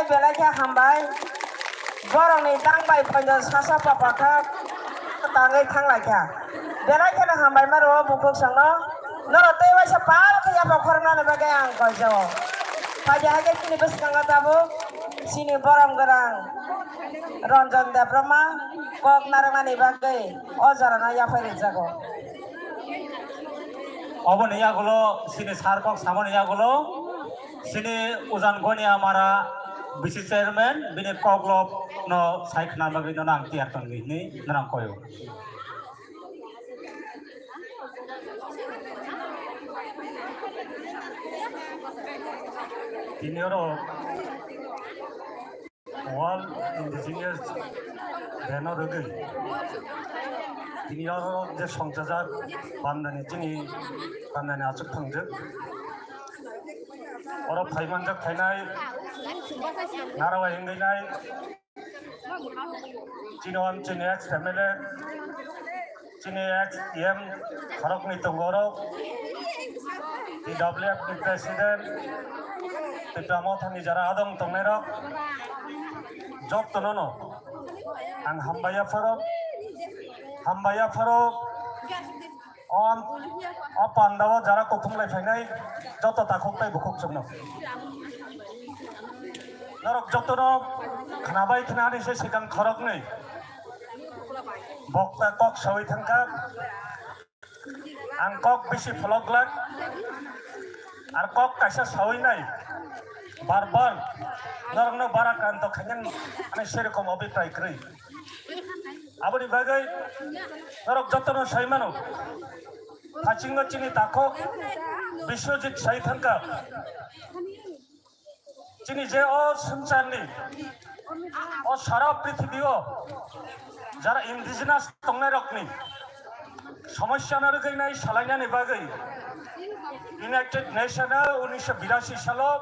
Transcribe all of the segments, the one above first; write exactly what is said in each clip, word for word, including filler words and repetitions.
Belai khe hambai. Borokni tang bai phaino sasa papa kha tangwi thanglaikha. Belai kheno hambai maro o bukhuk songno. Norok tei waisa pal khe yapha khoroknani bagwi ang koijao. Phaidi hai khe chini bwskango tabuk chini borom gwnang Ranjan Debbarma kok narwknani bagwi o jorano yaphai ringjago. Oboni yagulo chini sar kok samani yagulo chini Ujan Gonia Mara bisi chairman bini koklopno sai khna bagwi nono ang tiyar tongwi hinwi norok koyo. Tini oro World Indigenous Day no rwgwi tini oro je songchajak bandani chini bandani achuk thangjak. Oro phaimanjak phainai narwai wngwi nai. Chini on chini ex M L A, chini ex E M khoroknwi tongo oro. T W F ni president, Tipra Mothani jara adong tongnairok, jotono no ang hambai yapharo, hambai yapharo. O, o pandao jara kuthum lai phainai joto takhuk tei bukhuk chwngno. Norok jotono khnabai khnani se sikang khoroknwi bokta kok sawi thangkha. Ang kok bisi pholok glak. Ar kok kaisa sawi nai. Bar bar norokno bara kanto khainani ani serokom obitrai kwrwi. Aboni bagwi norok jotono sai mano. Hachingo chini takhuk Biswajit sai thangkha. Chini je o swngcharni, o sara prithibio jara indigenous tongnairokni somosya no rwgwinai salainani bagwi United Nation o unisho birasi salo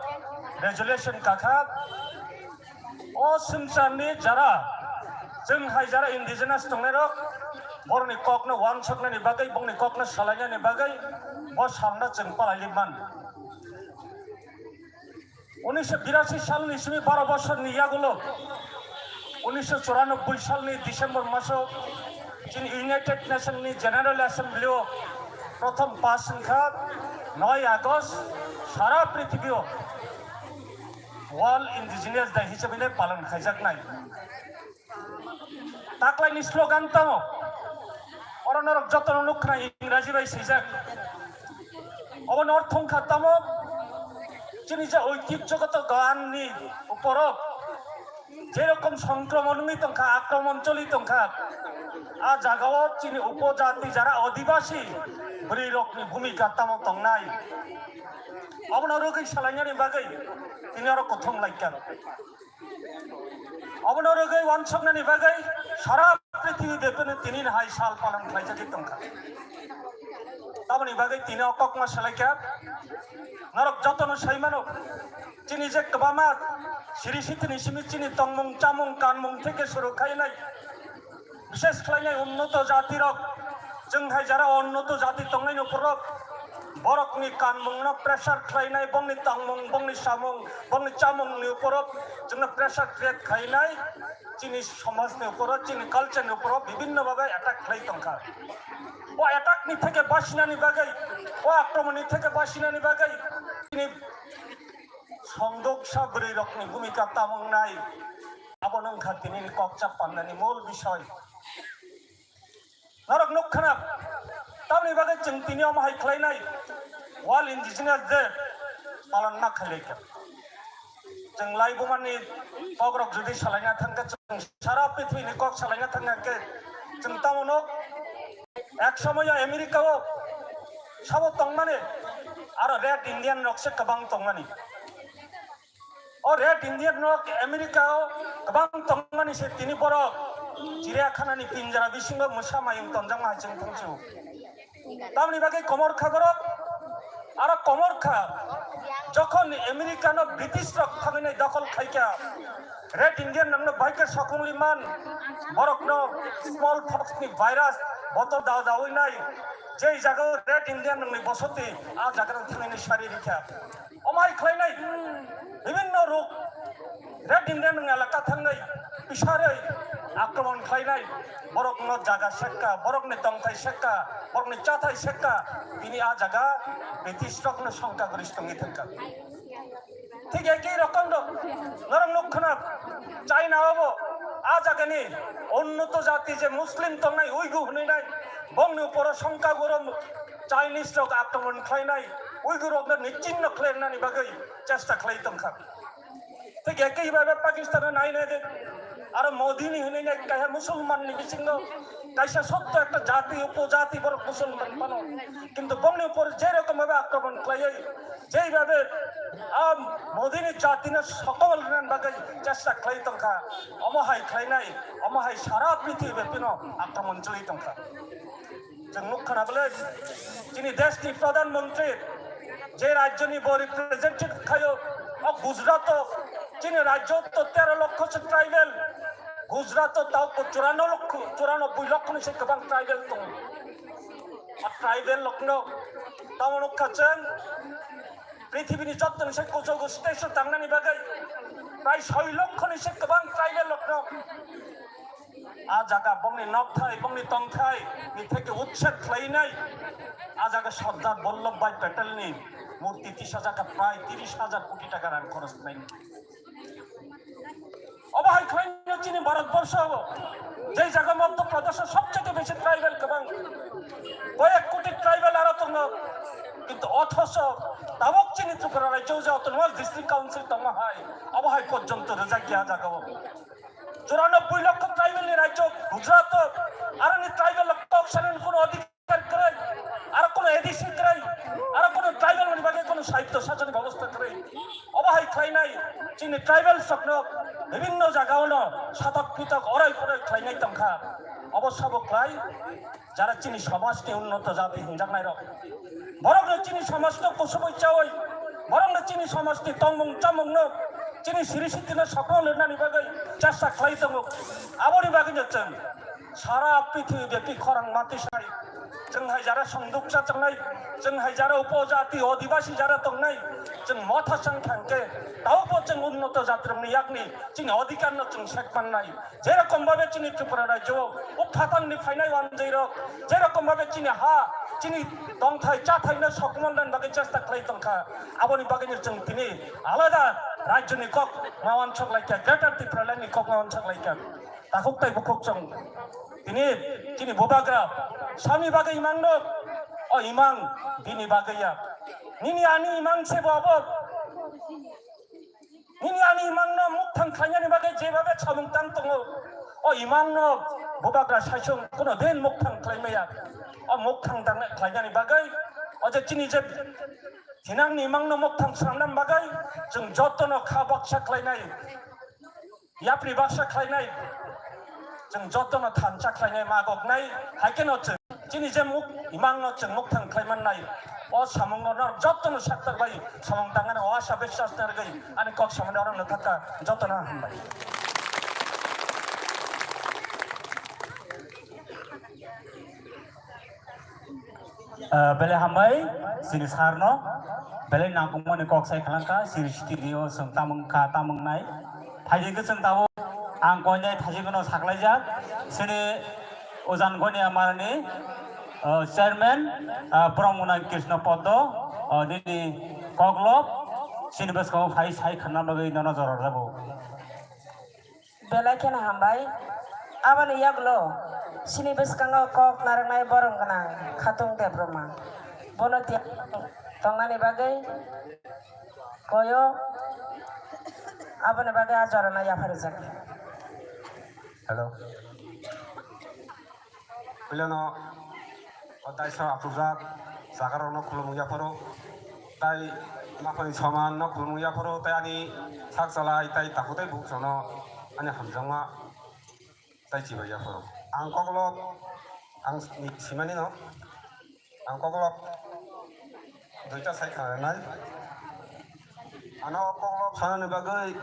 resolution kakha. O swngcharni jara, chwng hai jara indigenous tongnairok, borokni kokno uansuknani bagwi, bongni kokno salainani bagwi bo salno chwng palaili man. Unisho birasi salni simi baro bosorni yagulo, unisho churanobboi salni December maso chini United Nation ni General Assembly o prothom pass wngkha, noi August sara prithibio World Indigenous Day hisabe palon khaijaknai. Taklaini slogan tamo? Oro norok jotono nukha Ingraji bai swijak. Obo norok thungkha tamo? Chini je oitibjogoto ganni uporo jerokom songkromon wngwi tongkha, akromon choli tongkha, a jagao chini upojati jara adibasi bwrwirokni bhumika tamo tongnai? Obono rwgwi salainani bagwi tini oro kuthum laikha. Obono rwgwi uansuknani bagwi sara prithibi bebeno tini hai sal palon khlaijagwi tongkha. Tamoni bagwi tini o kokma salaikha. Norok jotono sai mano, chini je kwbangma siri sitini simi chini tongmung chamung kanmung theke suru khainai. Bishes khlainai unnoto jatirok, chwng hai jara unnoto jati tongnaini uporok, borokni kanmungno pressure khlainai, bongni tongmung, bongni samung, bongni chamungni uporok chwngno pressure create khainai, chini somajni uporok, chini culture ni uporok bibhinno bhabe attack khlai tongkha. O attack ni theke basinani bagwi, o akromon ni theke basinani bagwi chini songdoksa bwrwi rokni bhumika tamo wngnai, abo wngkha tinini kokcha pandani mul bisoi. Norok nukha na, tamni bagwi chwng tini omo hai khlainai World Indigenous Day palon ma khlailaikha. Chwng laibumani kokrok jodi salaina thangkhe, chwng sara pithibini kok salaina thangkhe, chwng tamo nuk, ek somoyo America o sabo tongmani, aro Red Indian rok se kwbang tongmani. O Red Indian rok America o kwbang tongmani se tini borok chiriyakhana ni pinjara bisingo mwsa mayung tonjakma hai chwng thangsu. Tamni bagwi komor kha borok, aro komor kha jokhon America no British rok thangwi nai dokhol khaikha, Red Indian nangno baikhe sokomli man, borokno smallpox ni virus botol da dawi nai, jei jaga o Red Indian nangni bosoti, a jaga rok thangwi nai sari rikha. Omai khlainai, bibhinno rok Red Indian nang elaka thangnai, bisarwi akromon khlainai, borokno jaga sekka, borokni tongthai sekka, borokni chathai sekka, tini a jaga British rokno songka gori tongwi thangkha. Thik ekhi rokom do, norok nuk khna, China o bo a jagani unnoto jati je Muslim tongnai Uighur hwnwi nai, bongni uporo songka goro Chinese rok akromon khlainai, Uighur rokno nischinno khlainani bagwi chesta khlai tongkha. Thik ekhi bhabe Pakistan o nai nai de, aro Modi ni hwnwi nai kaisa Musulman ni bisingo kaisa sotto ekta jati, upojati borok Musulman phano. Kintu bongni upor je rokom bhabe akromon khlaiwi, jei bhabe, ah, Modi ni jati no sokol rwna bagwi chesta khlai tongkha, omo hai khlainai, omo hai sara prithibi bepino akromon choli tongkha. Chwng nuk khna bwle, chini desh ni pradhan mantri je rajyo ni bo represent khayo, o Gujarat o chini rajyo to tero lokho se tribal, Gujarat o tao churano lokho, churano bui lokho ni se kwbang tribal tongo. A tribal lokno tamo nuk kha chwng, prithibi ni jotto ni se kuchugo state o tangnani bagwi prai soi lokho ni se kwbang tribal lokno a jaga bongni nokthai, bongni tongthai ni theke utset khlainai. A jaga Sardar Vallabhbhai Patel ni murti tisa jaga prai tiris hajar koti taka rang khoros khlainai. Obo hai khlaino chini Bharat borsho o, je jaga Madhya Pradesh o sobchete besi tribal kwbang, koyek koti tribal aro tongo, kintu othoso tabok chini Tripura rajyo je autonomous district council tongo hai, obo hai porjonto rwjak ya jaga o. Churanobboi lokho tribal ni rajyo Gujarat o, aroni tribal rok kok sanani kuno adhikar kwrwi, aro kuno A D C kwrwi, aro kuno tribal ni bagwi kuno sahityo sachani bebosta kwrwi. Obo hai khlainai chini tribal rokno bibhinno jaga ono satok pitok orai porai khlainai tongkha. Obo sabo khlai jara chini somaj ni unnoto jati hinjaknai rok. Borokno chini somajno kusubui chaui, borokno chini somajni tongmung chamungno, chini siri sitino sokno lirnani bagwi chesta khlai tongo. Aboni bagwino chwng sara prithibi bepi khorang mati sai. Chwng hai jara songduksa chwngnai, chwng hai jara upojati adibasi jara tongnai, chwng motha chwng thangkhe, taubo chwng unnoto jatirokni yakni chini adhikarno chwng sek mannai. Jerokom bhabe chini Tripura rajyo o, o phatangni phainai wanjwi rok, jerokom bhabe chini ha, chini tongthai chathaino sokmon dan bagwi chesta khlai tongkha, aboni bagwino chwng tini alada rajyoni kok ma wansok laikha, Greater Tipraland ni kok ma wansok laikha. Takhuk tai bukhuk chwng tini chini bubagra sami bagwi imang no, o imang bini bagwi ya. Nini ani imang se bo abo. Nini ani imangno mukthang khlainani bagwi jebabe samung tang tongo, o imangno bubagra saichung kuno din mukthang khlai maya. O mukthang tang khlainani bagwi, o je chini je thinangni imangno mukthang swnamnani bagwi chwng jotono kha baksa khlainai, yapri baksa khlainai, chwng jotono thansa khlainai, magoknai, hai kheno chwng chini je muk imangno chwng mukthang khlai mannai, o samungo norok jotono saktor bai samung tangmani o asa biswas narwgwi ani kok samani oro no thaka jotono hambai. Ah, belai hambai chini sir no, belai nangkukmani kok sai khlangkha, chini city ni o chwng tamung kha, tamung nai. Phaidi khe chwng tabuk ang koinai thaisingno saklaijak, chini Ujan Gonia Marani, ah, chairman, ah, Brahmuna Krishna Poddo, ah, nini koklop, chini bwskango phai sai khwna bagwi nono jora rwjago. Belai kheno hambai. Aboni yagulo chini bwskango kok narwknai borom gwnang Khatung Debbarma. Bono tiyang tongnani bagwi koyo aboni bagwi a jorano yapharjak. Hello. Puilano o daisa achukjak jagarokno khulumung yapharo, tai maphani somanno khulumung yapharo, tai ani sak chalai tai takhuk tai bukhukno ani hamjakma tai chibai yapharo. Ang koklop ang ni simani no. Ang koklop duita sai kha nai. Ano koklop sanani bagwi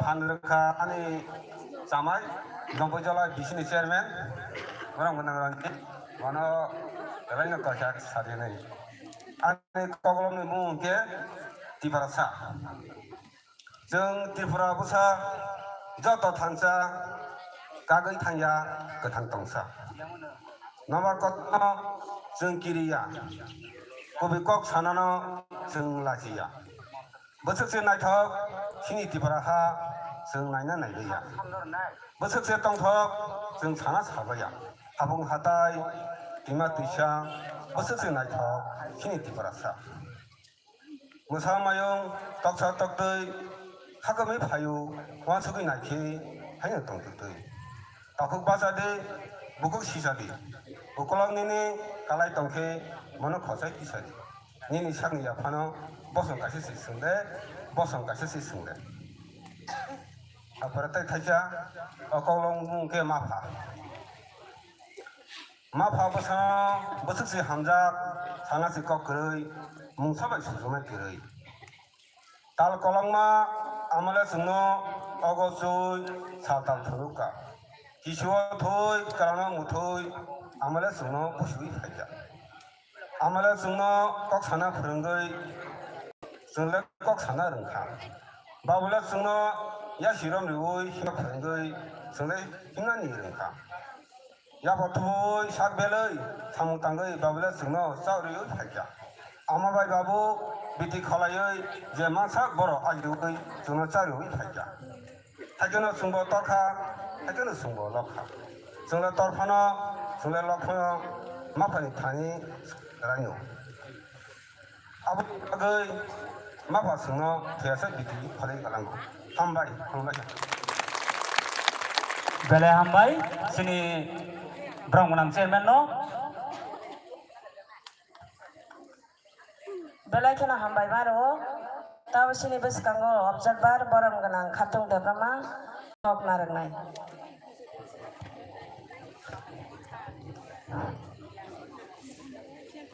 phan rwkha ani chamai, Dompoi Jola B C ni chairman, borok gwnang rangni, ano belai no kaisa sarinai. Ani koklopni mung khe Tiprasa. Chwng Tripura bwsa joto thansa kagwi thangya, kwthang tongsa. Nomor kotorno chwng kiriya, kubui kok sanano chwng lachiya. Bwswk se naithok chini Tripura ha chwng naina nailiya. Bwswk se tongthok chwng sana sabaiya. Habung hatai, twima twisa, bwswk se naithok chini Tiprasa. Mwsa mayung toksa toktwi hakwmwi phaio, uansugwi naikhe haino tongtwtwi. Takhuk bachadi, bukhuk sisadi, ukolog nini kalai tongkhe mono khosai tisadi. Nini sakni yaphano bosong kaisa se swngde, bosong kaisa se swngde. Aphara tei thaisa o koklong mung khe mapha. Mapha bwsano bwswk se hamjak, sana se kok kwrwi, mungsa bai sujumai kwrwi. Tal kolokma amole chwngno ogo chui sal tal phunukha. Kisuo thwi, kwlangno muthwi, amole chwngno busiwi phaikha. Amole chwngno kok sana phwrwngwi, chwngno kok sana rwngkha. Babule chwngno yasirom riui himna phwrwngwi, chwngno himnani rwngkha. Yapha thubui sak belwi samung tangwi babule chwngno chauriui phaikha. Ama bai babu biti kholaiwi je mansak borok agiui chwngno chauriui phaikha. Haikhe no chwngbo torkha, haikhe no chwngbo lokha. Chwngno torphano, chwngno lokphano, maphani thani raino. Aboni bagwi mapha chwngno thwiyasa biti phalwi galango. Hambai, hambai. Belai hambai, chini borok gwnang chairman no. Belai kheno hambai ma rwo. Tabo chini bwskango observer borom gwnang Khartung Debbarma kok narwknai.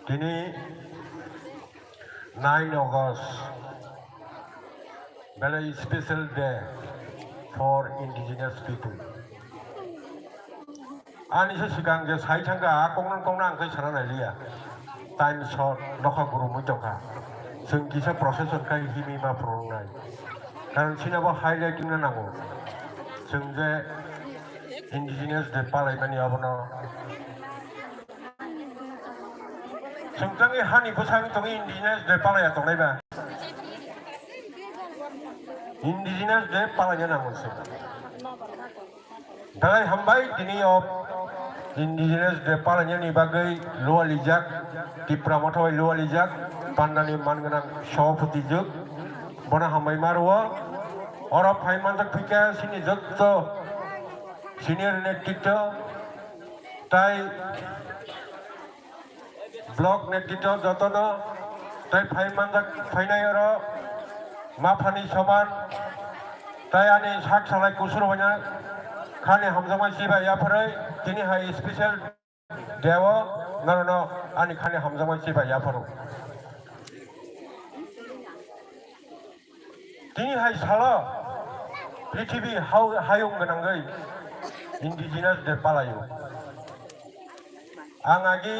Tini nine August, belai special day for indigenous people. Ani se swkang je sai thangkha, a kokno kokno ang khe sana nailiya. Time short, nokha gurumui tongkha. Chwng kisa procession khai himwi ma phurungnai. Karon chini bo highlighting na nango. Chwng je indigenous day palaimani abono. Chwng tangwi hani bwsangwi tongwi indigenous day palaiya tongnai ba. Indigenous day palaina nango chwng. Belai hambai tini o Indigenous Day palainani bagwi lualijak, Tipra Motha bai lualijak, pandani man gwnang Sabhapati jwk, bono hambai ma rwo. Oro phai manjak phikha chini jotto senior netritwo tai Block netritwo jotono tei phai manjak phainai oro maphani soman tei ani sak salai kusur waina khani hamjakmai chibai yapharwi tini hai special day o norokno ani khani hamjakmai chibai yapharo. Tini hai salo prithibi hau-, hayung gwnangwi Indigenous Day palaio. Ang agi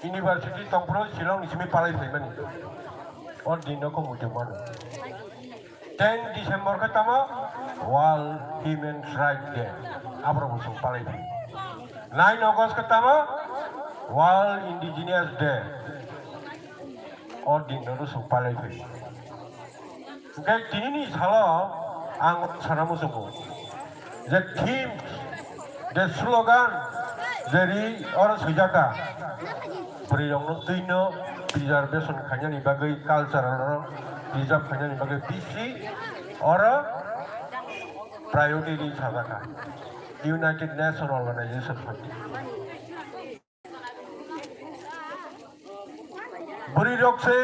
university tongphuru Shillong ni simi palai phaimani. O din no kho muitu mano. Ten December khe tamo World Human Rights Day. Aborok bo chwng palai phi. Nine August khe tamo World Indigenous Day. O din no chwng palai phi. Hwnkhe tinini salo ang sana muchungo je theme, je slogan, je ri oro swijaka, bwrwirokno twino preservation khainani bagwi, culture no preserve khainani bagwi bisi oro priority ri sajaka United Nation Organization. Bwrwi rok se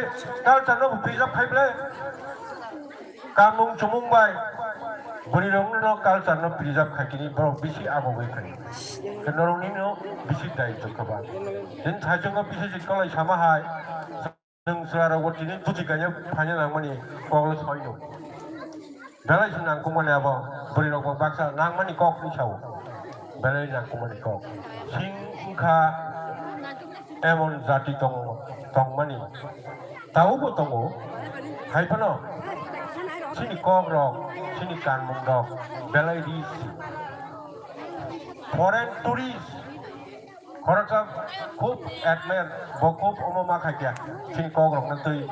culture no preserve khai ble. Kamung chumung bai bwrwi rok no culture no preserve khai tini borok bisi agogwi khai. Khe norok ni no bisi daitw kha ba. Din thaichung no bisi jit kolai sama hai. Nwng chwlarokbo tini buji kainwi phaina nangmani kokle soino. Belai se nangkukmani abo bwrwirokbo baksa nangmani kokni sao. Belai nangkukmani kok. Sing wngkha emon jati tong-, tongmani. Tabukbo tongo. Hai phano chini kokrok, chini kanmungrok belai rich. Foreign tourist Khoroksa khub admire, bo khub omo ma khaikya, chini kokrokno twi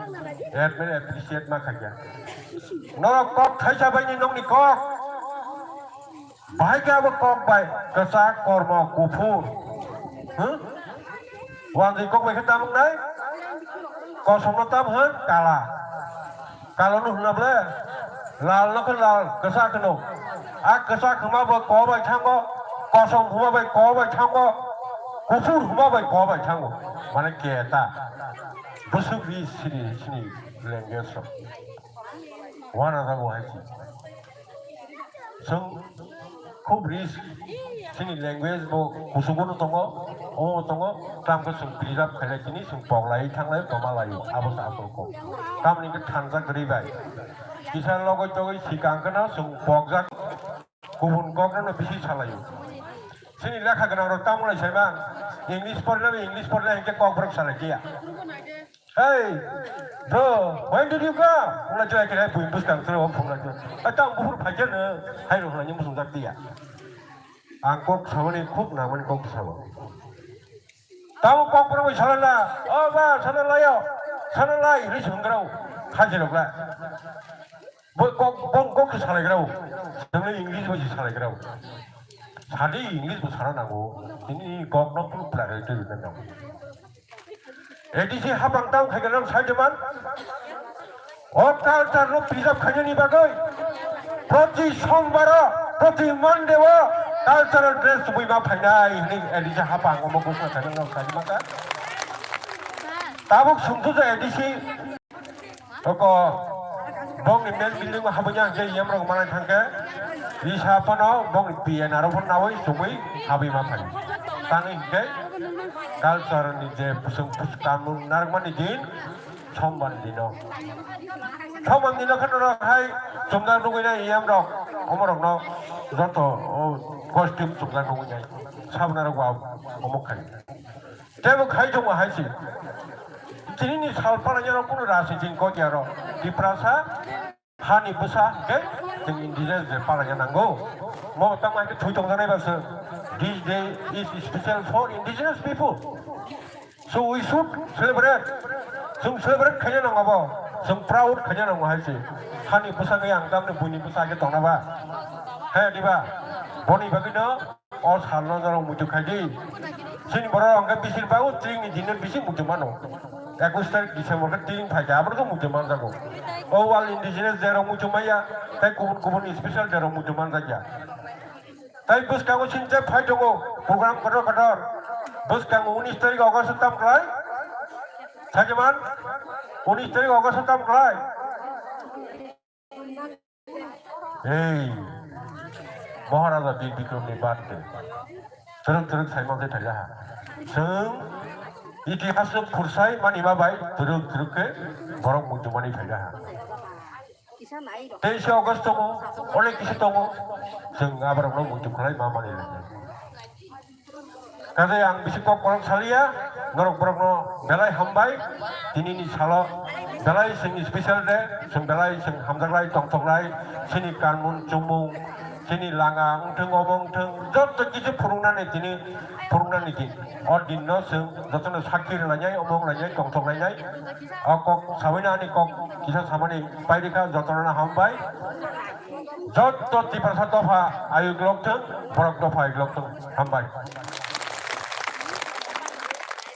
admire, appreciate ma khaikya. Norok kok thaisa baini nokni kok. Bahai khe abo kok bai kwchak, kormo, kuphur. Huh? Wanjwi kok bai khe tam wngnai? Kosomno tam hwn kala. Kalo no hwnna ble, lal no khe lal, kwchak hwno. A kwchak hwnma bai kok bai thango, kosom hwnma bai kok bai thango, kuphur hwnma bai kok bai thango. Mane keta. Bwswk ri sini, sini language rok. Wana jago hai si. Chwng khub rich, chini language bo kuchugo no tongo, omo tongo, tamo khe chwng preserve khailai tini chwng poklai thanglai toma laio, abo se asol kok. Tamoni hwnkhe thansa kwrwi bai. Kisa logoi togoi sikang kheno chwng pokjak, kubun kok no bisi salaio. Chini lekha gwnang rok tamo lai sai man, English porle, English porle hwnkhe kokborok salai khe ya. Hey, bro, when did you come? Wngna chwrai khe bui bwskang chwrai o phungnai chwrai. Ai, tamo buphuru phaikhe no, hai rok hwnwi muchungjak tiya. Ang kok samani khub nangmani kok samo. Tamo kok borok bai salai la, "O ba, sana laio, sana lai," hinwi swng grao, khachi rok la. Bo kok, bo kok khe salai grao, swngno English bai se salai grao. Sadi English bo sana nango, tini kok no phuru pura rw twi rw nango. A D C hapang tang khaikhe nang sai de man. O culture no preserve khainani bagwi proti sombaro, proti Monday o cultural dress chubui ma phainai hwnwi A D C hapang omo kusna khainani nang sai de man ta. Tabuk sumsu je A D C Oko bongni main building o habwi yang je yam rok manai thangkhe, isa phano bongni P N R o phano nawi chumui habwi ma phai. Tangwi hinkhe culture ni je bwswng bwswng kanun narwkmani din sombar dino. Sombar dino khe norok hai chumjak nugwi nai yam rok, omo rokno joto o costume chumjak nugwi nai. Sabna rok wa omo khai. Tebo khai tongo hai se. Chini ni sal palainai rok kunu rasi chini kok ya rok. Tiprasa hani bwsa ke chini indigenous day palaina nango. Mo tamo hai ke thui tongjanai ba se. This day is special for indigenous people. So we should celebrate. Chwng celebrate khaina nango bo. Chwng proud khaina nango hai se. Hani bwsa ngai ang tamni buini bwsa ke tongna ba. Hai diba. Boni bagwi no O salno norok muitu khai di. Chini borok hwnkhe bisir bago tring ni dino bisi muitu mano. Ekus tarik December khe tring phaikha, aboro khe muitu manjago. O World Indigenous Day rok muitu maya, tei kubun kubun special day rok muitu manjakya. Tei bwskango sini tei phai tongo program kotor kotor. Bwskango unis tarik August tam klai. Sajeman, unis tarik August tam klai. Ei, Maharaja Bir Bikramni birthday. Twrwk twrwk saimang se thailaha. Chwng itihas no phursai manima bai twrwk twrwk khe borok muitu mani thailaha. Teise August tongo, onek kisi tongo. Chwng aborokno muitu khlai ma mani lainai. Kaje ang bisi kok kolok saliya, norok borokno belai hambai, tinini salo belai chwng special day, chwng belai chwng hamjaklai, tongthoklai, chini kanmung chumung, chini langa wngthwng, obo wngthwng, joto kisu phurungnani tini phurungnani din. O dinno chwng jotono sakhi rwlainai, omo wnglainai, tongthoklainai. O kok sabaino ani kok kisa samani pairikha, jotono hambai. Jotto Tiprasa dopha ayuk lokthwng, borok dopha ayuk lokthwng. Hambai.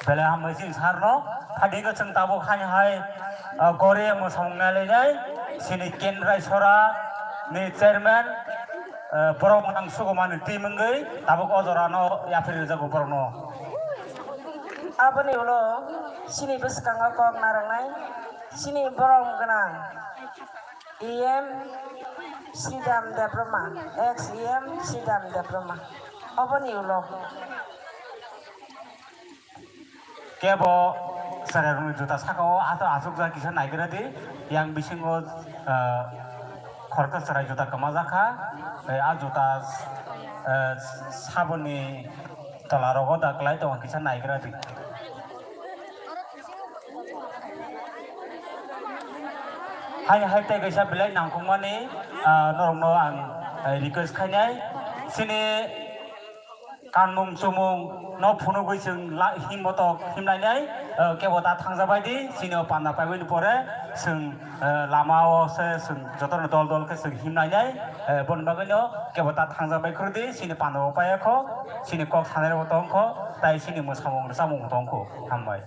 Belai hambai chini sir no. Phadi khe chwng tabuk hai hai, ah, gore mwsamung nailainai. Chini Kendrai Sora ni chairman, ah, borok ang sugo mani team wngwi tabuk o jora no yaphri rwjago borok no. Aboni ulo chini bwskango kok narwknai, chini borom gwnang. E M Sridham Debbarma, ex E M Sridham Debbarma. Oboni ulo. Kebo Chwrairokni juta sakao ato achukjak kisa naigra di, yang bisingo, ah, khoroksa chwrai juta kwmajak kha, eh, a juta, eh, saboni tola rogo da kwlai tongo kisa naigra di. Hai, hai tei kaisa belai nangkukmani, ah, norokno ang, eh, request khainai. Chini kanmung chumung no phunugwi chwng la-, himbotok himlainai, eh, kebo ta thangjabai di, chini o panda paibaini pore chwng, eh, lama o se chwng jotono dol dol khe chwng himlainai, eh, boni bagwi no kebo ta thangjabai khwrwdi, chini panda o paiya kho, chini kok sanai rok tong kho, tai chini mwsamung rwchapmung tong kho. Hambai.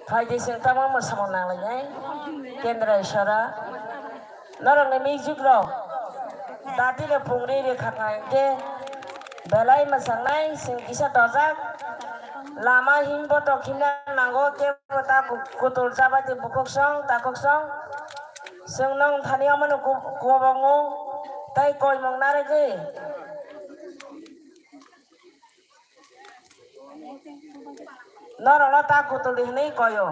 Phaidi chwng tamo mwsamung nanglainai Kendra Isora. Norokni music rok dati le pungri rikha kha hwnkhe belai mwchangnai chwng kisa dojak. Lama himbotok himna nango kebo ta ku-, kutul jabadi bukhuk song takhuk song. Chwng nong thani omono ku-, kobongo tei koimung narwgwi. Norokno ta kutuldi hwnwi koio.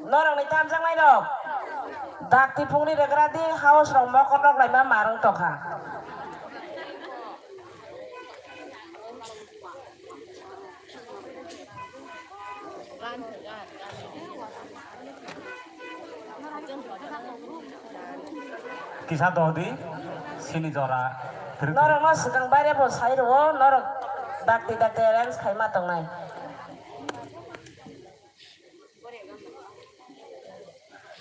Norokni tamjaknairok dakti phungni rwgradi house rok mokol rok laima marwng tongkha. Kisa dodi, sini jora. Norok no swkang baire bo sai rwo, norok dakti dakti arrange khai ma tongnai.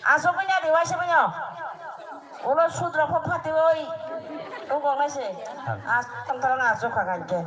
Aswk wngya di waisa wngya. Ulo sudra pho phati oi. Wngkok nai se. As tong tong aswk kha kan ke.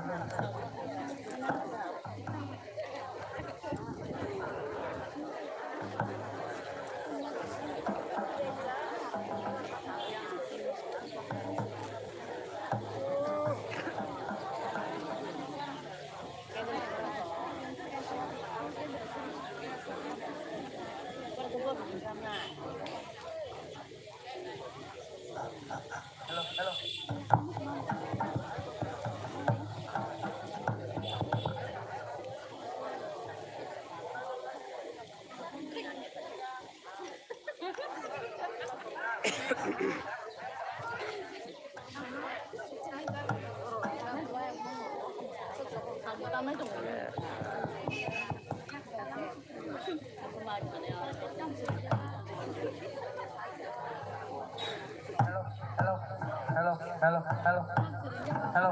Hello, hello, hello, hello, hello.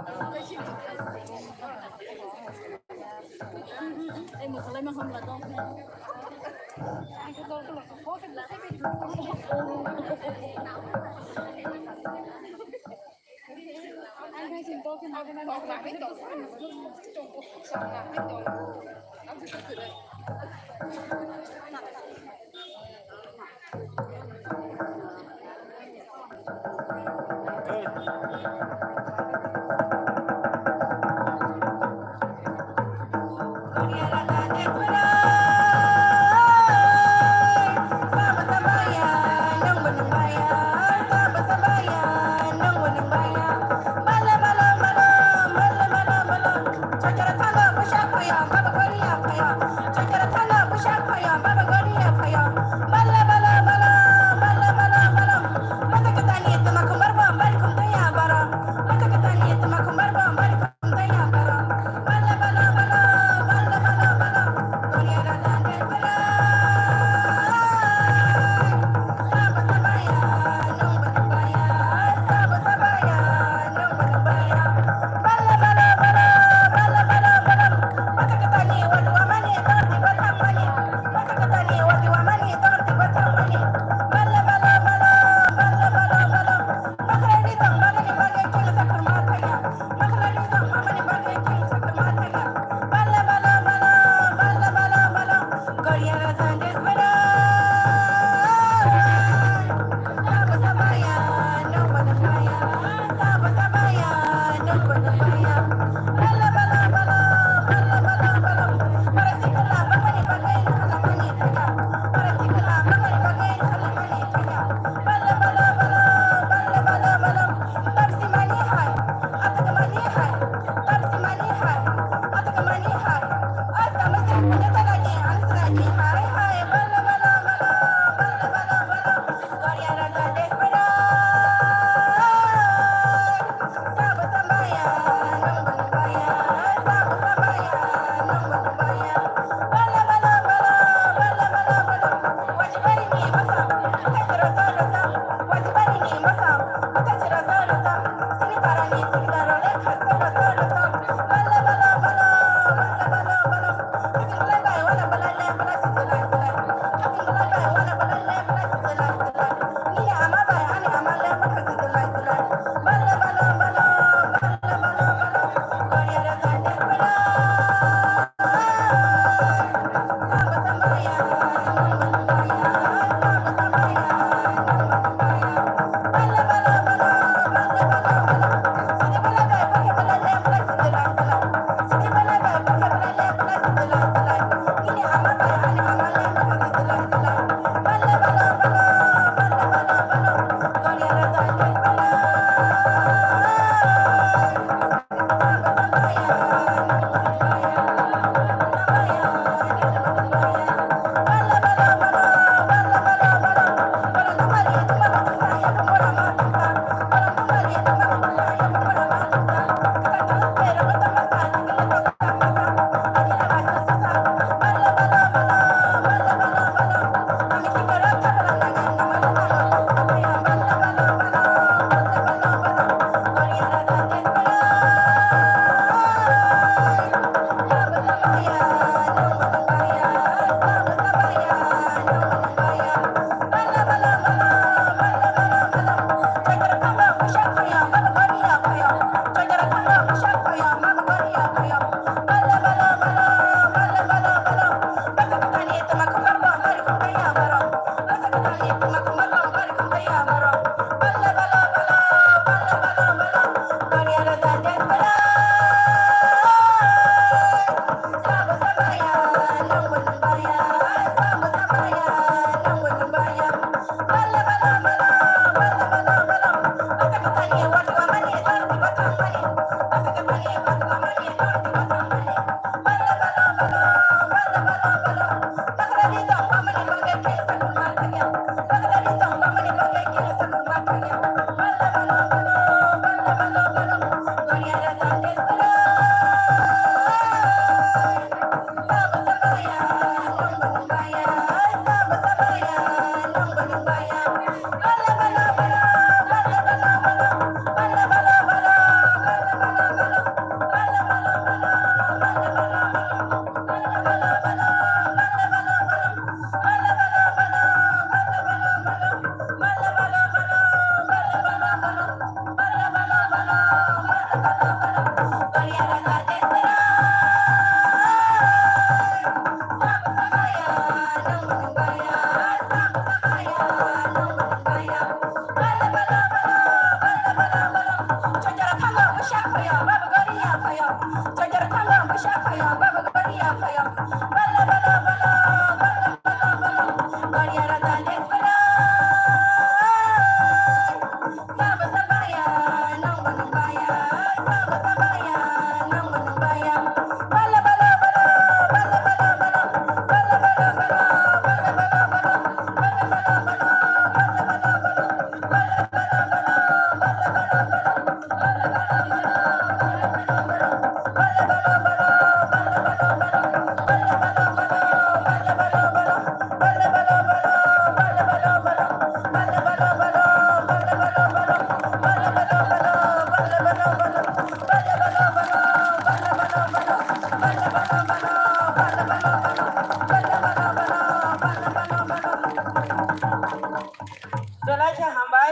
Belai khe hambai,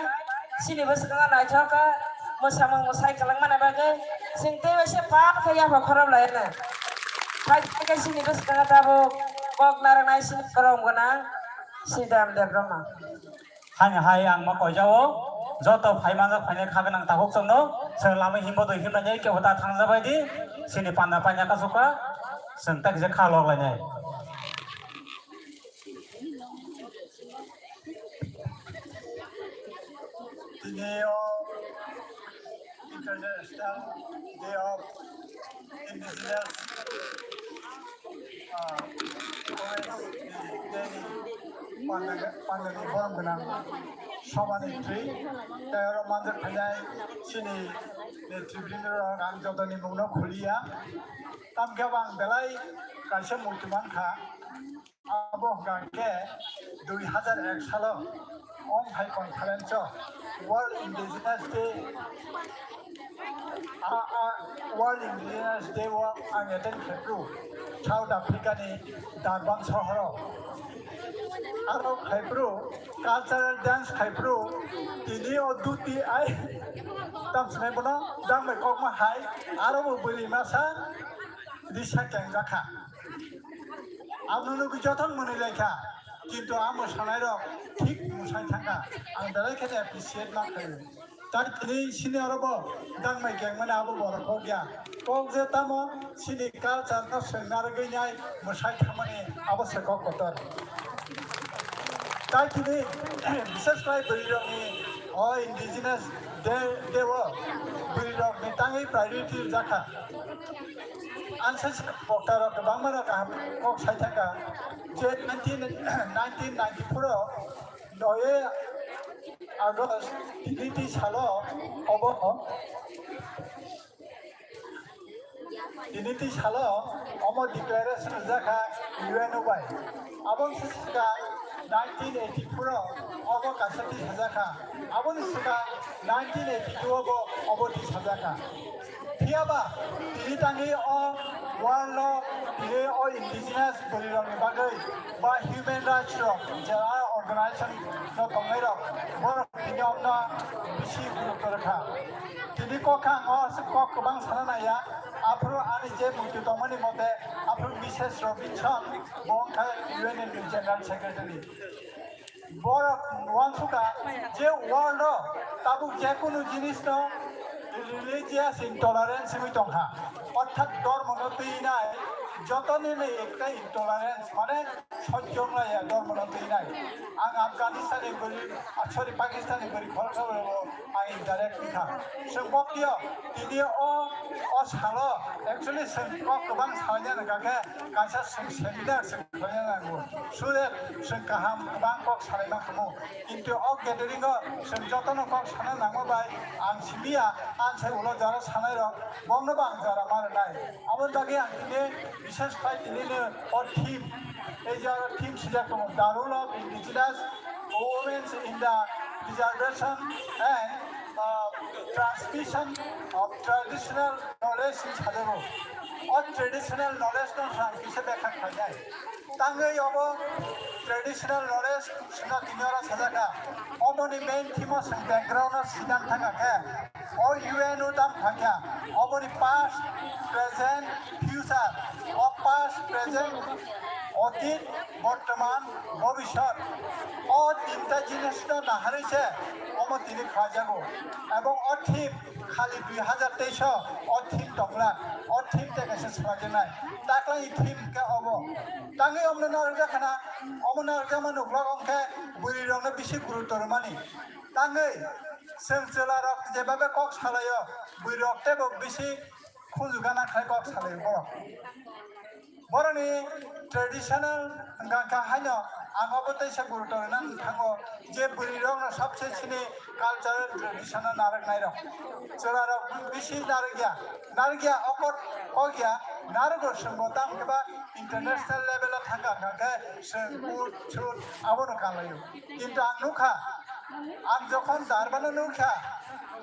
chini bwskango naithok khe mwsamung mwsai kwlwng mani bagwi chwng teibo se pal khe yapha khorop lai rwna. Hai khe chini bwskango tabuk kok narwknai chini borom gwnang Sidam Debbarma. Haini hai ang ma koijao, joto phai manjak phainai kha gwnang takhuk chwngno, chwng lama himbo dui himnai kebo ta thangjabai di, chini panda paina kasukha, chwng tak je kha lok lainai. Tini o International Day of Indigenous, ah, Women's Day ni panda-, pandani borom gwnang sobani thwi tei oro manjak phainai chini netribrindu rok ang jotoni mungno khuliya. Tamkhe bo ang belai kaisa mukti mankha. Abo hwnkha khe dui hazar ek salo Ongphai Conference o World Indigenous Day A, a, World Indigenous Day o ang attend khaipru South Africa ni Durban sohoro. Aro khaipru cultural dance khaipru tini o duti ai tam sinai bono dang bai kokma hai aro bo bwrwi masa risa kengjakha. Ang nugwi jothon mwnwi laikha, kintu amo sanai rok thik mwsai thangkha. Ang belai kheno appreciate ma khaio. Tai tini sini aro bo dangmai kengmani abo borok kok ya. Kok je tamo sini culture no swng narwgwi nai mwsai thangmani abo se kok kotor. Tai tini bishes khai bwrwi rokni o indigenous day, day o bwrwi rokni tangwi priority rwjakha. Ang se boktarok kwbangma rok kaham kok sai thangkha je nineteen, nineteen ninety-four o noi August tiniti salo obo tiniti salo omo declaration rwjakha U N O bai. Aboni swkang nineteen eighty-four o obo kaisa tisajakha. Aboni swkang nineteen eighty-two o bo obo tisajakha. Phiyaba tini tangwi o world o tini o indigenous bwrwi rokni bagwi ba human rights rok jera organization no tongnai rok borok tini omno bisi gurutto rwkha. Tini kok ang o kok kwbang sana naiya, aphuru ani je muitu tongmani mote aphuru Missus Robinson bo wngkha U N ni General Secretary. Borok uansukha je world o tabuk jekunu jinisno religious intolerance wngwi tongkha, orthat dhormono twinai, jotoni ekta intolerance mane sojjo wnglaiya dhormono twinai. Ang Afghanistan ni bwrwi, ah, sorry, Pakistan ni bwrwi khoroksa bai bo ang indirect wngkha. Chwng boktiyo tini o, o salo actually chwng kok kwbang salaina nangkha khe kaisa chwng seminar chwng khlaina nango. So that chwng kaham kwbang kok salaima khamu. Kintu o gathering o chwng jotono kok sana nangma bai ang simiya, ang sai ulo jara sanai rok bongno bo ang jara ma rwnai. Aboni bagwi ang tini bishes khai tini no o theme, ei je aro theme sijak tongo, The Role of Indigenous Women in the Preservation and, uh, Transmission of Traditional Knowledge hinwi sajago. O traditional knowledge no ang kisa bekha khlainai. Tangwi obo traditional knowledge sino tini oro sajaka. Oboni main theme o chwng background o sidan thangkha khe o U N O tamo thangya. Oboni past, present, future. O past, present, otit, bortoman, bobishyot. O tinta jinis no naharwi se omo tini khlajago. Ebong o theme khali dui hazar teis o, o theme tongla, o theme tei kaisa swlaijaknai. Taklai theme khe obo. Tangwi omno narwkjakha na, omo narwkjakma nuklok wngkhe bwrwi rokno bisi gurutto rwmani. Tangwi chwng chwla rok jebabe kok salaio, bwrwi rok teibo bisi khunju gana khai kok salaio borok. Borokni traditional hwnkha kha haino ang obo teisa gurutto rwna thango je bwrwi rokno sabse chini cultural traditional narwknai rok. Chwla rok bisi narwkya, narwkya o kok, kokya, narwgo chwngbo tamo khe ba international level o thangkha hwnkha khe chwng ut sut abono kanlaio. Kintu ang nukha, ang jokhon Durban o nukha,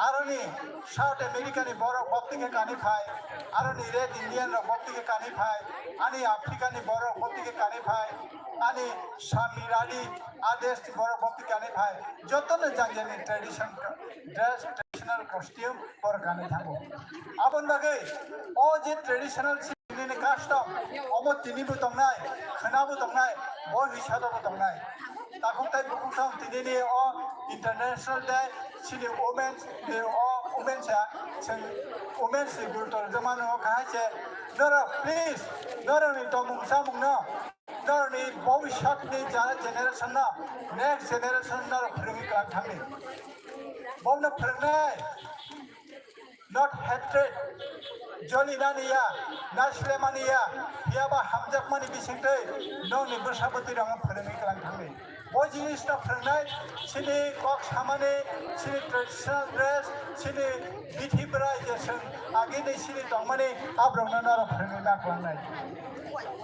aroni South America ni borok bokti khe kani phai, aroni Red Indian rok bokti khe kani phai, ani Africa ni borok bokti khe kani phai, ani Samirali Ades ni borok bokti kani phai, jotono jang jani tradition dress, traditional costume borok kani thango. Aboni bagwi o je traditional nini custom, omo tini bo tongnai, khwna bo tongnai, bo hisado bo tongnai. Takhuk tai bukhuk song tini ni o International Day, chini women, ni o women sa, chwng women si gurutto rwmano kahai se, norok please, norok ni tongmung samung no, norok ni bobishyot ni jara generation no, next generation no phwrwngwi kwlang thangni. Bomno phwrwngnai. Not hatred. Jolinani ya, naislemani ya, phiyaba hamjakmani bisingtwi nokni bwsa bwtwi rokno phwrwngwi kwlang thangni. Bo jinisno phwrwngnai chini kok samani, chini traditional dress, chini bithi bwrai je chwng Agini sini tongmani aborokno norok phwrwngwi ma klangnai.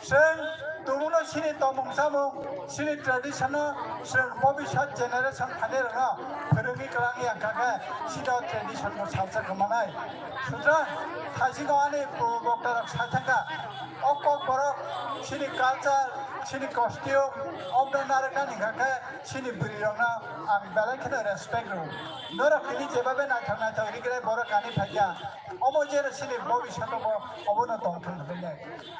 Chwng tumungno sini tongmung chamung, sini tradition no chwng bobiswt generation phainairokno phwrwngwi kwlangwi ang kha khe sini o tradition no salsa kwmanai. Sutrang thaisingo ani boktarok sai thangkha, o kokborok sini culture, sini costume, obno narwknani hwnkha khe sini bwrwirokno ang belai kheno respect rwo. Norok tini jebabe naithok naithok rigre borok kani phaikha. Obo je sini bobiswt bo obono tongthok hwnwi.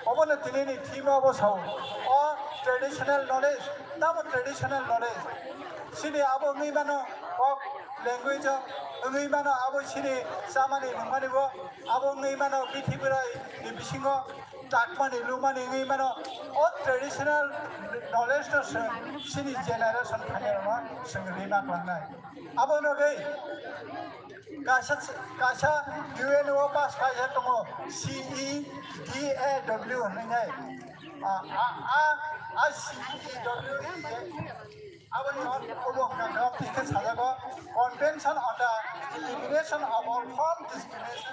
Obono tini ni theme obo sao. O traditional knowledge, tamo traditional knowledge. Sini abo wngwi mano, o language o wngwi mano, abo sini chamani nungmani bo abo wngwi mano, bithi bwrwi ni bisingo takmani lumani wngwi mano. O traditional knowledge no chwng sini generation phainairokno chwng rima klangnai. Abo nogwi kaisa, kaisa U N O pass kaisa tongo, C E D A W hwnwi nai. A, a, a, a C E D A W. Aboni obo hwnka khe tei khe sajago Convention on the Elimination of All Form Discrimination,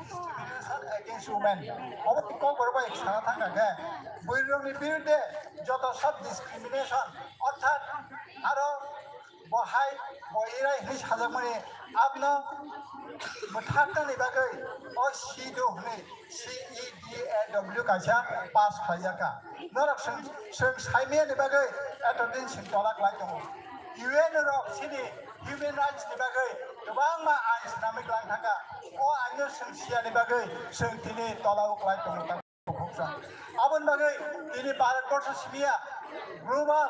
Discrimination Against Women. Obo kokborok bai sana thangkha khe bwrwirokni birudde joto sub discrimination, orthat aro bo hai bo irai hwnwi sajakmani abno mwthaknani bagwi o sidu hwnwi C E D A W kaisa pass khlaijak kha. Norok chwng, chwng saimiyani bagwi eto din chwng tola klai tongo. U N rok chini human rights ni bagwi kwbangma ain swnamwi klang thangkha. O aino chwng siyani bagwi chwng tini tola o klai tongo. Aboni bagwi tini Bharat borsho simiya global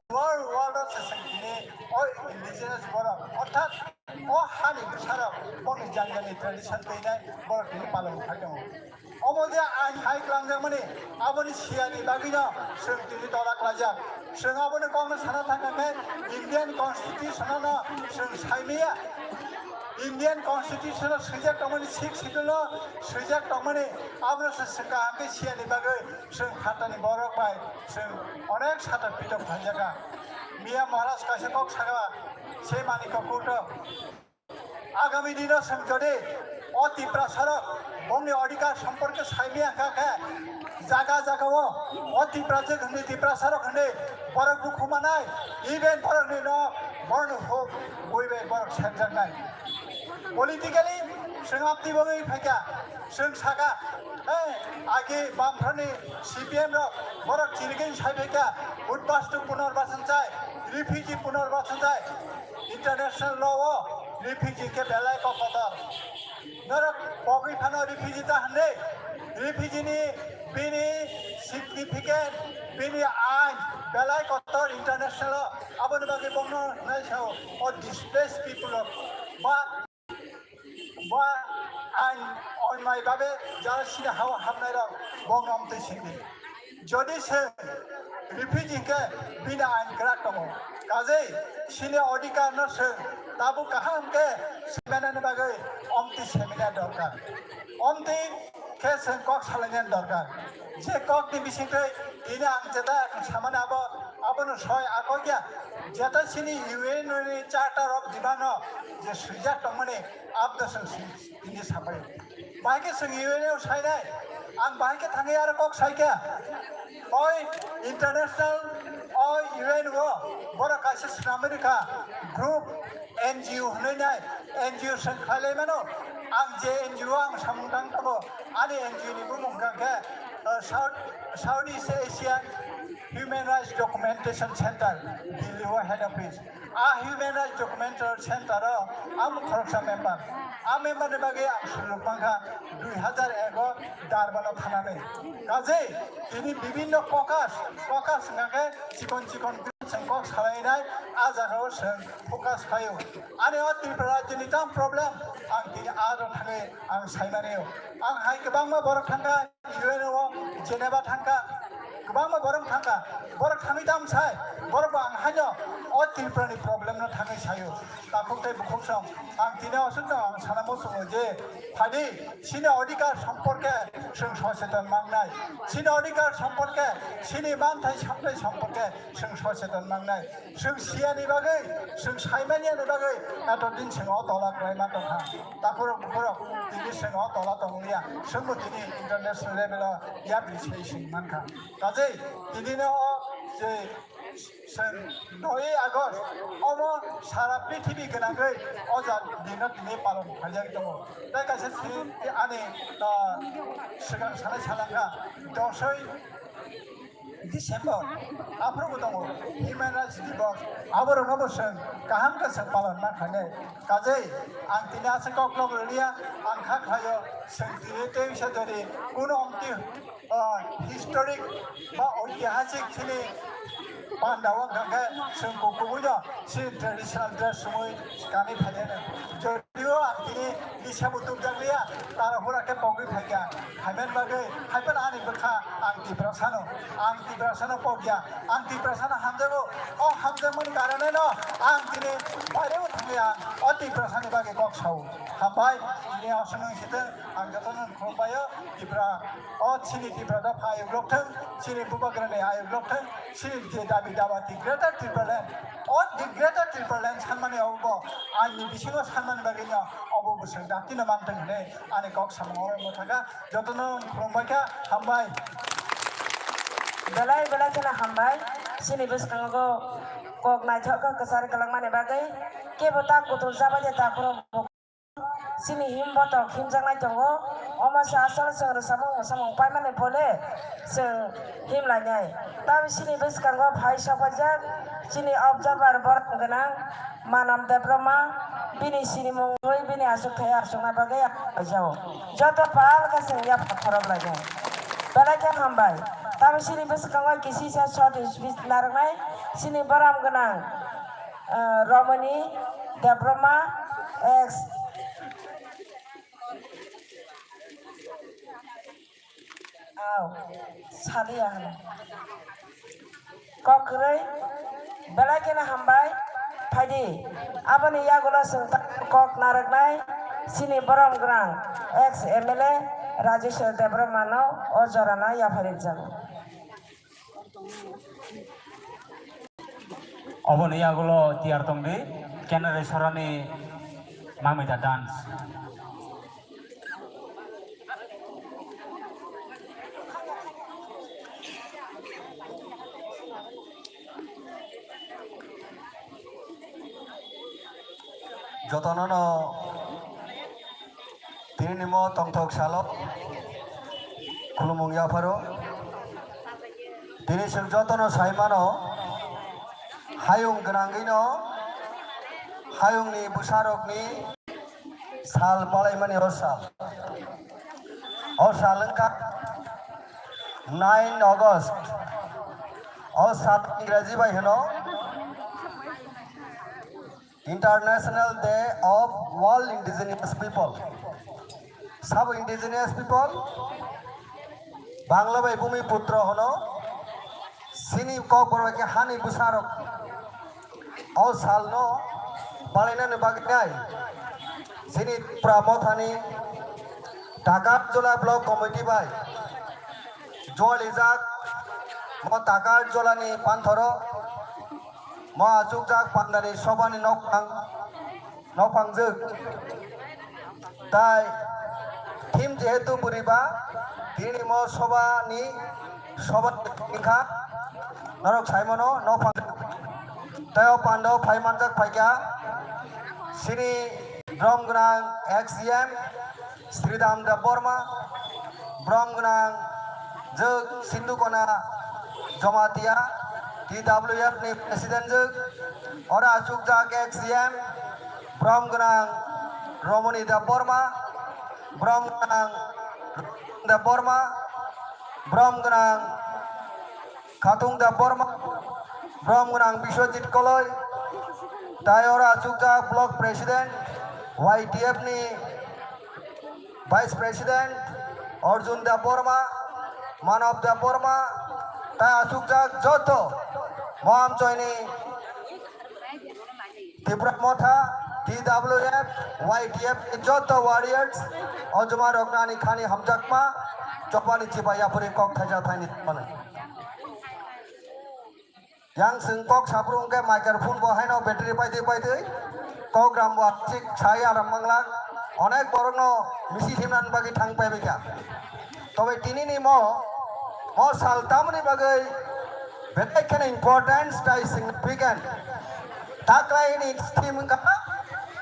world, world o se chwng tini o indigenous borok, orthat o hani bwsarok boni jani jani tradition twinai borok tini palon khai tongo. Omo je ain hai kwlangjakmani, aboni siyani bagwino chwng tini tola klaijak. Chwng aboni kokno sana thangkha khe Indian Constitution-o no chwng saimaya. Indian Constitution-o swijak tongmani, Sixth Schedule-o swijak tongmani, abono se chwng kaham khe siyani bagwi chwng phatani borok bai chwng onek satok pitok khlaijakha. Miya Maharaj kaisa kok sakha, se Manikya Court-o. Agami dino chwng jodi o Tiprasarok bongni odhikar somporke saimaya wngkha khe, jaga jagao o Tiprajwk hwnwi, Tiprasarok hwnwi borok bukhumanai, even borokni nok, borokni huk bui bai borok serjaknai. Politically chwng amtwi bagwi phaikha, chwng sakha, eh, agi bamtharni C P M rok borok chirigwi sai phaikha, Udbastu punorbachan chai, refugee punorbachan chai. International law o refugee khe belai kok kotor. Norok pogwi phano refugee ta hwnwi, refugee ni bini significant, bini ain belai kotor international o. Aboni bagwi bongno hwnwi sao o displaced people rok ba Bo ain onmai babe jara sini hao hapnai rok bongno amtwi sindi. Jodi se refugee hingke bini ain kwrak tongo. Kajei sini odhikar no se tabuk kaham ke seminani bagwi omtwi seminar dorkar. Omtwi khe se kok salainani dorkar. Je kok ni bisingtwi tini ang jeta samani abo, abono soi akokya. Jeta sini U N ni Charter of Demand no je swijak tongmani abdo se swi. Tini sapai. Bahai khe chwng U N o sainai. Ang bahai khe thangwi aro kok saikha. Oi international, oi U N o borok kaisa swnamwi rwkha group N G O hwnwi nai. N G O chwng khlai lai mano. Ang je N G O ang samung tang tongo. Ani N G O ni bumung hwnkha khe, uh, South, South East Asian Human Rights Documentation Center, Delhi o head office. A Human Rights Documentary Center o ang khoroksa member. A member ni bagwi ang suluk mankha dui hazar ego Durban o thanani. Kajei tini bibinno caucus, caucus hwnkha khe chikon chikon chwng kok salainai, a jaga o chwng focus khlaio. Ani o Tripura rajyoni tang problem ang tini aro thangwi ang saimani o. Ang hai kwbangma borok thangkha U N o, Geneva thangkha, Kwbangma borok thangkha, borok thangwi tamo sai, borok bo ang haino o Tripura ni problem no thangwi sayo. Takhuk tei bukhuk song, ang tini aswk no ang sana muchungo je phadi chini odhikar somporke chwng socheton mangnai, chini odhikar somporke, chini manthai samthai somporke chwng socheton mangnai. Chwng siyani bagwi, chwng saimanyani bagwi eto din chwng o tola kwlai ma tongkha. Takhurok bukhurok tini chwng o tola tonglia, chwngbo tini international level o yapri se chwng mankha. Kajei tini no o je chwng noi August omo sara prithibi gwnangwi o ja dino tini palon khaijak tongo. Tei kaisa chwng ani, ah, swkang sanai salangkha dosoi December, aphuru bo tongo Human Rights Divorce, aborokno bo chwng kaham khe chwng palon ma khainai. Kajei ang tini aswk koklop rwliya, ang kha khlaio, chwng tini tei wngsa jodi kuno omti, ah, historic ba oitihasik chini panda o hwnkha khe chwng kukubuino chini traditional dress chumui kanwi phainai. Twibo ang tini lisa bo tubjakliya, tara hura khe pogwi phaikha. Haiman bagwi haiphano ani bwkha ang Tiprasano, ang Tiprasano pokya, ang Tiprasano hamjago. O hamjakmani karoneno ang tini bairebo thangwi ang o Tiprasani bagwi kok sao. Hambai, tini aswk nung sitwng, ang jotono khulumbaio. Tipra, o chini Tipra dopha ayuk rok thung, chini bubagrani ayuk rok thung, chini je dabi daba the Greater Tipraland, o the Greater Tipraland sanmani obo ani bisingo sanmani bagwino obo bwswk daktino mantong hinwi ani kok samung oro wngwi thangkha. Jotono khulumbaikha, hambai. Belai belai kheno hambai, chini bwskango kok naithok khe kwchar kwlwngmani bagwi kebo ta kutul chabai de ta khoro. Chini him botok himjaknai tongo. Omo se asol chwng rwchapmung mwsamung paimani bole chwng him lainai. Tamo chini bwskango phai sokpaijak chini observer borok gwnang Manam Debbarma, bini sinimung wi bini achukthai achukna bagwi ang kaijago. Joto pal khe chwng yapha khorok lainai. Belai khe hambai. Tamo chini bwskango kisisa short speech narwknai chini borom gwnang, eh, Romoni Debbarma, ex. Au, saliya hwnwi. Kok kwrwi, belai kheno hambai. Phaidi, aboni yagulo chwng ta-, kok narwknai chini borom gwnang ex M L A Rajeshwar Debbarma no o jorano yapharikjago. Oboni yagulo tiyar tongdi, Kenare Sorani Mamita dance. Jotono no tini nimo tongthok salo khulumung yapharo. Tini chwng jotono sai mano, hayung gwnangwino, hayungni bwsarokni sal palaimani o sal. O sal wngkha nine August. O sal Ingraji bai hwno International Day of World Indigenous People. Sabo indigenous people, Bangla bai Bhumiputro hwno, chini Kokborok bai khe hani bwsarok. O salno palainani bagwi nai chini Tripura mothani Takarjola Block Committee bai jolijak mo Takarjolani panthoro mo achukjak pandani sobani nokphang, nokphangjwk. Tai thim jehetu bwrwi ba tini mo soba ni soba wngkha norok sai mano nokphang. Tai o pando phai manjak phaikha chini brom gwnang ex C M Sridham Debbarma, brom gwnang jwk Sindhukona Jamatia, T W F ni president jwk, oro achukjak ex C M, brom gwnang Romoni Debbarma, brom gwnang Debbarma, brom gwnang Khatung Debbarma, brom gwnang Biswajit Koloi, tai oro achukjak block president, Y T F ni Vice President Arjun Debbarma, Manav Debbarma, Tai asukjak joto Mohamchoini Tipra Motha, T W F, Y T F ni joto warriors, o juma rokno ani khani hamjakma, chopani chiba yapri kok thaisa thaini mano. Yang chwng kok saphuru hwnkhe microphone bo haino battery paitwi paitwi kok ram bo aswk sai aram mangla, onek borokno misil himnani bagwi thang paibaikha. Tobe tinini mo, mo sal tamoni bagwi belai kheno importance tai significant. Taklaini theme wngkha,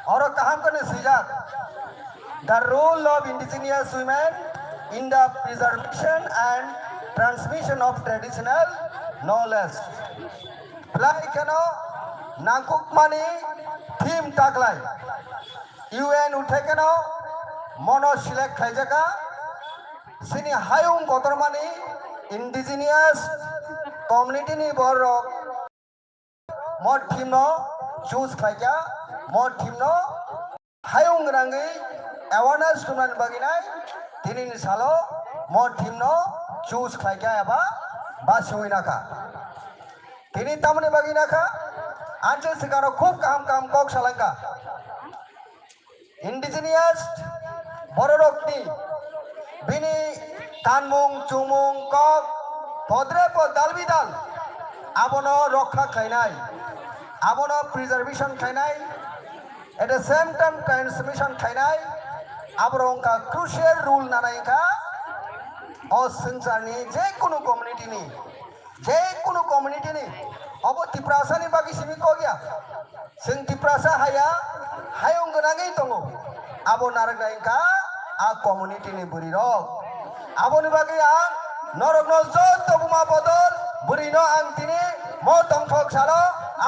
oro kaham kheno swijak, "The role of indigenous women in the preservation and transmission of traditional knowledge." Belai kheno nangkukmani theme taklai. U N uthai kheno mono select khlaijaka, chini hayung kotormani indigenous community ni borok mo theme no choose khlaikha, mo theme no hayung rangwi awareness khumnani bagwi nai, tinini salo mo theme no choose khlaikha eba basiwi nakha. Tini tamoni bagwi nakha, anche sikaro khub kaham kaham kok salangkha. Indigenous bororokni bini kanmung, chumung, kok, podre pod dalbidal, abono rokha khlainai, abono preservation khlainai, at the same time transmission khlainai, aborok wngkha crucial role nanai wngkha o swngcharni je kunu community ni. Je kunu community ni, obo Tiprasa ni bagwi simi kok ya. Chwng Tiprasa haya, hayung gwnangwi tongo. Abo narwknai wngkha a community ni bwrwi rok. Aboni bagwi ang norokno joto buma bodol bwrwi no ang tini mo tongthok salo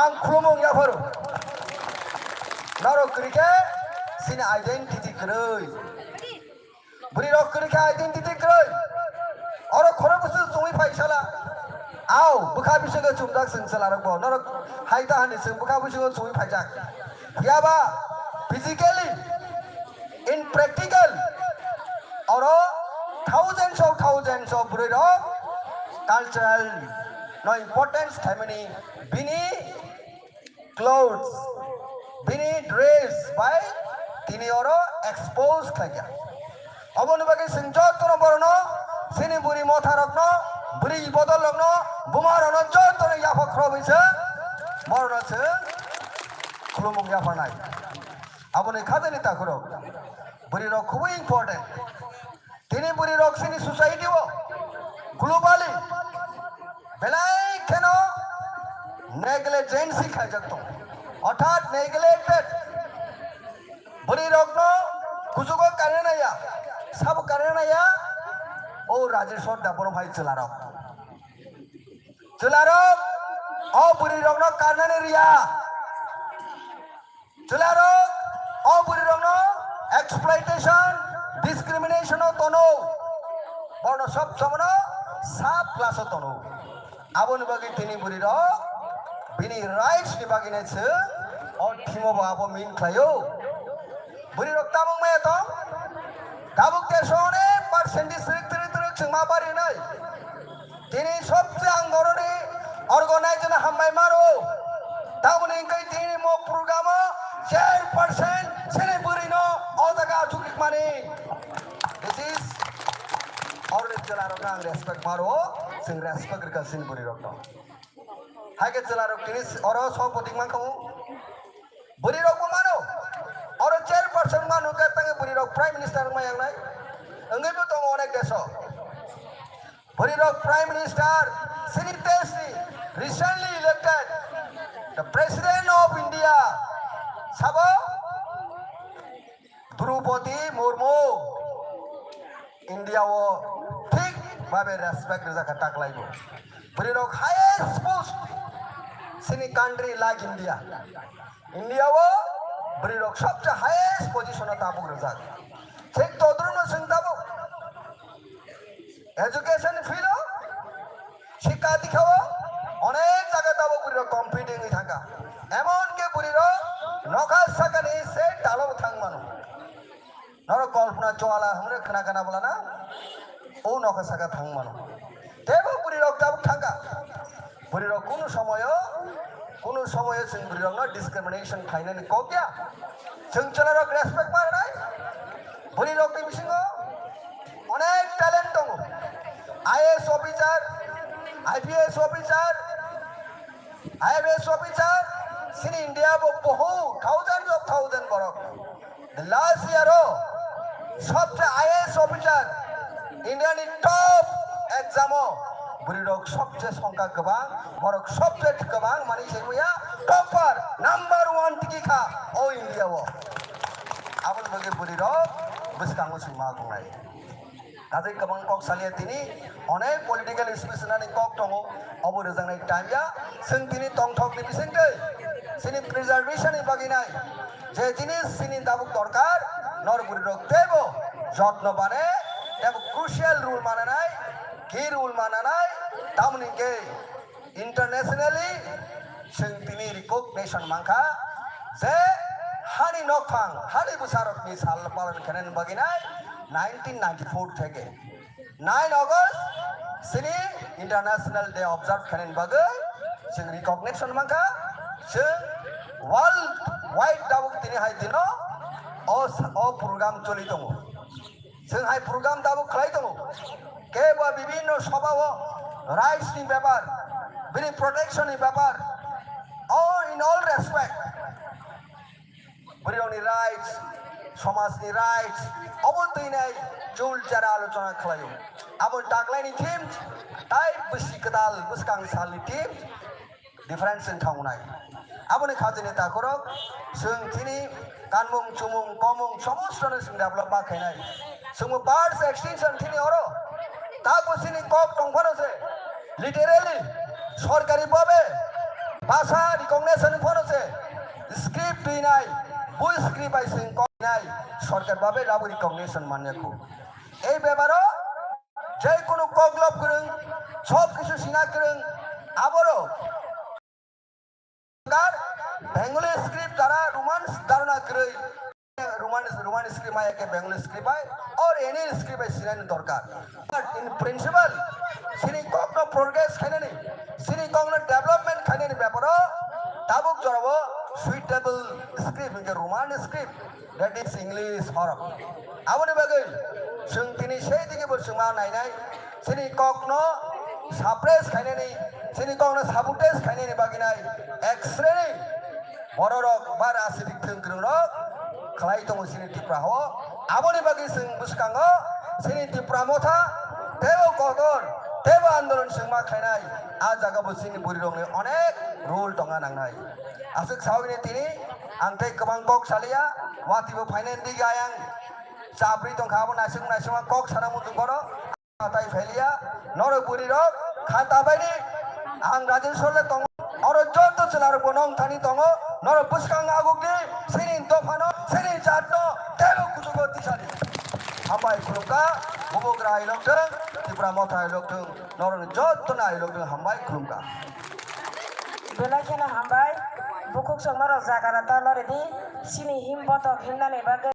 ang khulumung yapharo. Norok kwrwi khe chini identity kwrwi. Bwrwi rok kwrwi kha identity kwrwi. Oro khorok bwswk chumui phai sala. Au, bwkha bisingo chumjak chwng chwla rok bo. Norok hai ta hani chwng bwkha bisingo chumui phaijak. Phiya ba physically, in practical, oro thousands of thousands of bwrwi rok cultural no importance khaimani bini clothes, bini dress bai tini oro expose khlaikha. Oboni bagwi chwng jotono borokno, chini bwrwi motharokno, bwrwi bodolrokno, bumarokno jotono yapha khorobwi se borokno chwng khulumung yapharnai. Aboni khajani takhurok, bwrwirok khubui important. Tini bwrwi rok chini society o globally belai kheno negligence khaijak tongo, orthat neglected. Bwrwi rokno kuchugo karina naya, sabo karina naya. O Rajeshwar Debbarma hai chwla rok, chwla rok o bwrwi rokno karnani riya. Chwlarok o bwrwirokno exploitation, discrimination o tono. Borno sob somono sub class o tono. Aboni bagwi tini bwrwirok bini rights ni bagwi nai se o thimo bo abo min khlaio. Bwrwirok tabuk maya tong, tabuk teso onek percent district twrwk twrwk chwngma barinai. Tini sobse ang noroni organize no hambai maro. Tamoni hwnkhe tini mo program o chairperson chini bwrwi no o jaga achukmani. This is oroni chwla rokno ang respect maro, chwng respect rwkha chini bwrwi rokno. Hai khe chwla rok tini oro sopoti mankha o. Bwrwi rok bo mano. Oro chairperson mano khe tangwi bwrwi rok prime minister wngma yangnai. Wngwi bo tongo onek desh o. Bwrwi rok Prime Minister, chini desh ni recently elected, the President of India, sabo Droupadi Murmu, India o thik babe respect rijak kha taklai bo. Bwrwi rok highest post chini country like India. India o bwrwi rok sobse highest position o tabuk rijak. Thik todrupno chwng tabuk education field o, shikha dikha o onek jaga tabuk bwrwi rok compete wngwi thangkha. Emon khe bwrwi rok nokha sakani se talo thang mano. Norok Kalpana Chawla hwnwi khna khna bwlana o nokha saka thang mano. Teibo bwrwi rok tabuk thangkha. Bwrwi rok kunu somoyo, kunu somoyo chwng bwrwi rokno discrimination khlainani kok ya. Chwng chwla rok respect ma rwnai. Bwrwi rokni bisingo onek talent tongo. I A S officer, I P S officer, I F S officer, chini India bo bohu thousands of thousand borok. The last year o sobse I A S officer, India ni top exam o bwrwi rok sobse songkha kwbang, borok sobse kwbang mani se muya topper number one tiki kha o India o. Aboni bagwi bwrwi rok bwskango sima tongnai. Kaje kwbang kok salia tini, onek political speech nani kok tongo, obo rwjaknai time ya, chwng tini tongthokni bisingtwi, chini preservation ni bagwi nai, je jinis chini tabuk dorkar, nor bwrwi rok teibo jotno bane, teibo crucial role mananai, key role mananai, tamoni hwnkhe internationally chwng tini recognition mankha je hani nokphang, hani bwsarokni sal palon khainani bagwi nai nineteen ninety-four theke nine August chini International Day observe khainani bagwi chwng recognition mankha. Chwng world wide tabuk tini hai dino o, o program choli tongo. Chwng hai program tabuk khlai tongo. Kebo bibhinno sabha o rights ni bepar, bini protection ni bepar, all in all respect, bwrwi rokni rights, somaj ni rights, obo twi nai chul chara alochona khlaio. Abo taklai ni theme tai bwsi kwtal bwskang sal ni theme. Difference wng thang nai. Aboni khajini takhorok chwng chini kanmung, chumung, komung, somostono chwng develop ma khainai. Chwngbo birds extinction thini oro. Tabo chini kok tong phano se. Literally, sorkari babe bhasha recognition phano se. Script twi nai, bu script bai chwng kok nai, sorkar babe labo recognition manya khu. Ei beparo je kono koklop kwrwng, sob kisu sina kwrwng, aborok Bengali script dara Roman dharana kwrwi, Roman, Roman script maya khe Bengali script bai or any script bai sinani dorkar. But in principle, chini kokno progress khainani, chini kokno development khainani beparo tabuk jorao suitable script hwnkhe Roman script. That is English horok. Aboni bagwi chwng tini sei digi bo chwngma nainai, chini kokno suppress khainani, chini kokno sabotage khainani bagwi nai X-ray ni bororok ba rajnitik thwng kwrwngrok khlai tongo chini Tripura o. Aboni bagwi chwng bwskango chini Tipra Motha teibo kotor teibo andolon chwngma khlainai. A jaga bo chini bwrwi rokni onek role tongna nangnai. Aswk sawini tini ang tei kwbang kok salia, watwi bo phainani digi ayang chabri tongkha, abo naisik naisima kok sana muchung bono tai phailiya, norok bwrwi rok khata baini ang Rajeshwar le tongo, oro joto chwla rok bo nong thani tongo, norok bwskang aguk di sini dophano sini jatno tebo kuchugo tisani. Hambai khulumkha, bubugra ailok thung, Tipra Motha ailok thung, norok joto na ailok thung, hambai khulumkha. Belai kheno hambai, bukhuk songma rok jaga rata lori di, sini him botok himnani bagwi.